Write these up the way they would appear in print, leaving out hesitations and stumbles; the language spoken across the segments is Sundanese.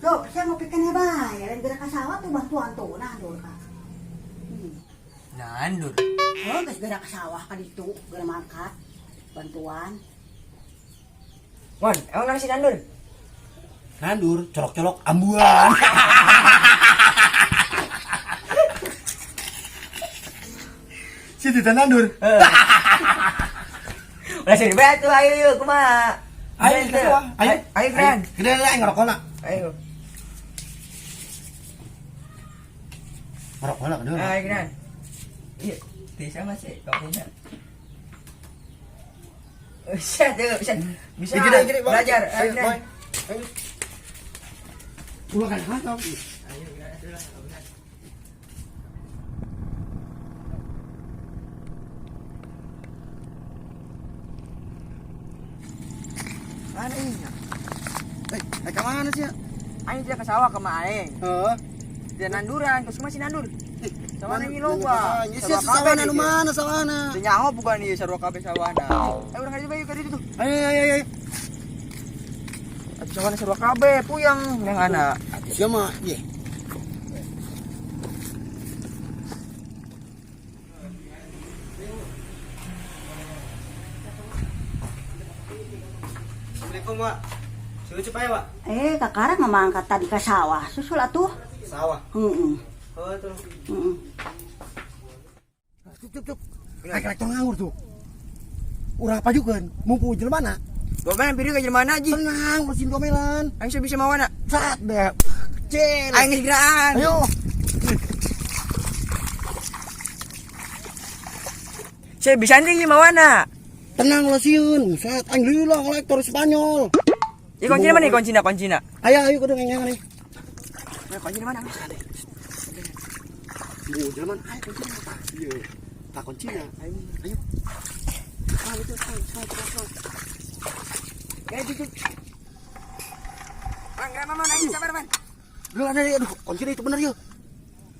Tuh, saya ngopi keneh bae, lain geura ka sawah tuh bantuan tuh nandur ka. Nandur. Oh, geus geura ka sawah ka ditu, geura mangkat bantuan. Wan, emang nasi nandur? Nandur, colok-colok ambuan. Si tidak nandur. Ulah sini bae tuh, ayo yuk, kumaha? Ayo, Ayo, ayo, ayo, ayo, Gran. Gede lah ngerokok lah. Ayo. Ngerokok lah gede. Ayo, Gran. Iya, bisa masih kopinya. Bisa tuh, bisa. Bisa. Gede, gede, Belajar. Ayo, Ayo, Gran. boy. Ayo. Ulah kan kacau. Ayo, Gran, atuh lah, Gran. Mana ini? Eh, ke mana sih ya? Aing tidak ke sawah ke aing. Heeh. Tidak nanduran, terus masih nandur. Sawahna ini loba. Ya sih sawana nu mana sawana? Teu nyaho bukan ieu sarua kabeh sawana. Ayo urang ka ditu bae ka ditu tuh. Ayo ayo ayo. Atuh sawana sarua kabeh puyeng yang anak. Sia mah, ye. Assalamualaikum, Wak. Sudah cepat ya, Wak? Eh, kakarang mangkat tadi ka sawah. Susul atuh. Sawah. Heeh. Oh, tuh. Heeh. Cuk cuk cuk. Kayak tong nganggur tuh. Urang pajukeun, mumpung jelema mana? Gomelan piring ka jelema mana ji? Tenang, mesin gomelan. Aing bisa mawana. Sat deh. Cil. Aing geus geraan. Ayo. Saya bisa nih mawana. Tenang lah sieun. Sat aing lila kolektor Spanyol. Ieu kuncina mana kuncina kuncina? Ayo ayo kudu ngenyangan nih. Nah, kuncina mana? Bu, jelema ayo kuncina tah. Ieu. Tah kuncina. Ayo. Ayo. Ah, itu, ah, ah, ah, ah. Ya cucu. Bang, gerak mama aing sabar, Man. Udah, ada, aduh, kuncina itu bener yuk.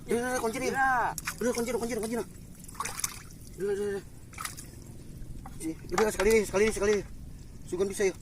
Udah, udah, kuncina. Gerak. Udah, kuncina, kuncina, kuncina. Udah, udah, udah. Udah, sekali, sekali, sekali. Sugan bisa yuk.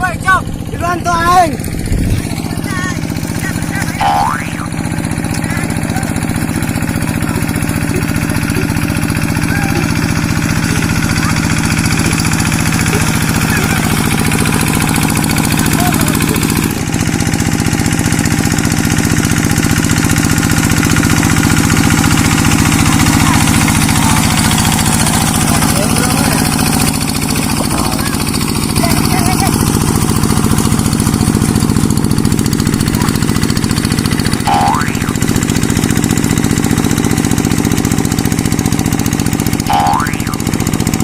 Woi, Cok. Duluan tuh aing.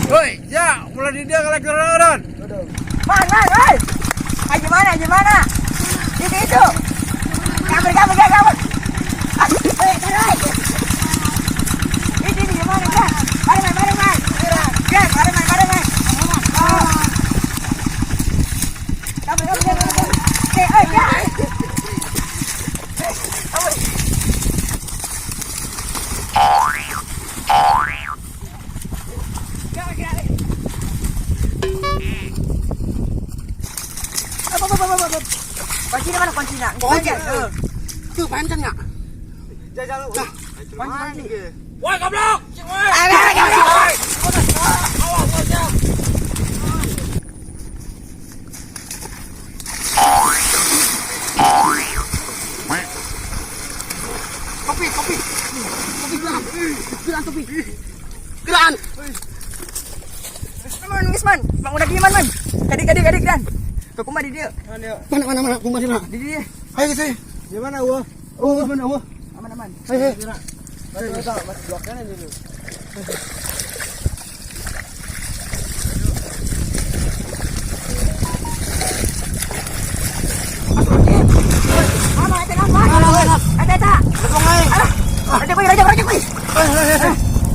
Woi, ya, mulai di dia kolektor orang. Man, man, woi. Ayo gimana, gimana? Itu itu. Kabur, kabur, kabur, kabur. Ah, eh, taruh. Itu ini gimana, Bang? Mari, man, mari, man. Gang, mari, man, mari, man. Ah. Kabur, kabur, kabur, kabur. Eh, eh, ya. Kabur. Kabur, kabur. Apa, apa, apa, apa, apa. Kuncinya mana kuncinya? Kunci. Heeh. Tuh pancen ya. Jajal. Nah. Kunci, kunci. Woi, goblok. Woi. Ayo, ayo, ayo, ayo. Awas, awas. Kopi, kopi. Kopi geran. Geran topi. Geran. aman. Kadik kadik kadik dan. Tuh kumaha di dieu? Mana mana mana kumaha sih? Di dieu. Ayo guys, ayo. Gimana gua? Oh, mana oh. Aman aman. Ayo, ayo. Masih bloknya dulu. Aman eta aman. Eta eta. Alah. Raja kuy, raja raja kuy.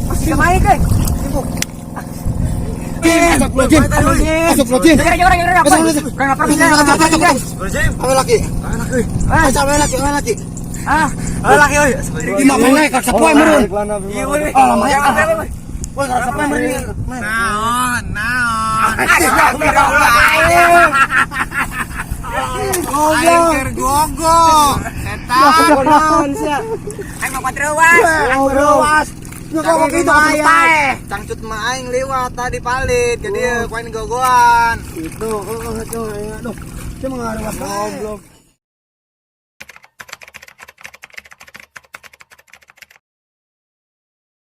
Masih kemarin kuy. Astagfirullahaladzim. Astagfirullahaladzim. Raja raja raja. Raja Ayo laki. Ayo laki, ayo laki. Ah, Ayo laki oi. Lima menit kak sapoe meureun. Iya woi. Ah, lama ya. Woi, kak sapoe meureun. Naon, naon. Goblok. Aing gogo. Setan. Naon sia? aing mau patrewas. Goblok. Nya kok gitu pae. Cangcut mah aing lewat tadi palit, jadi ku aing gogoan. Itu, oh, aduh. Cuma ngaruh goblok.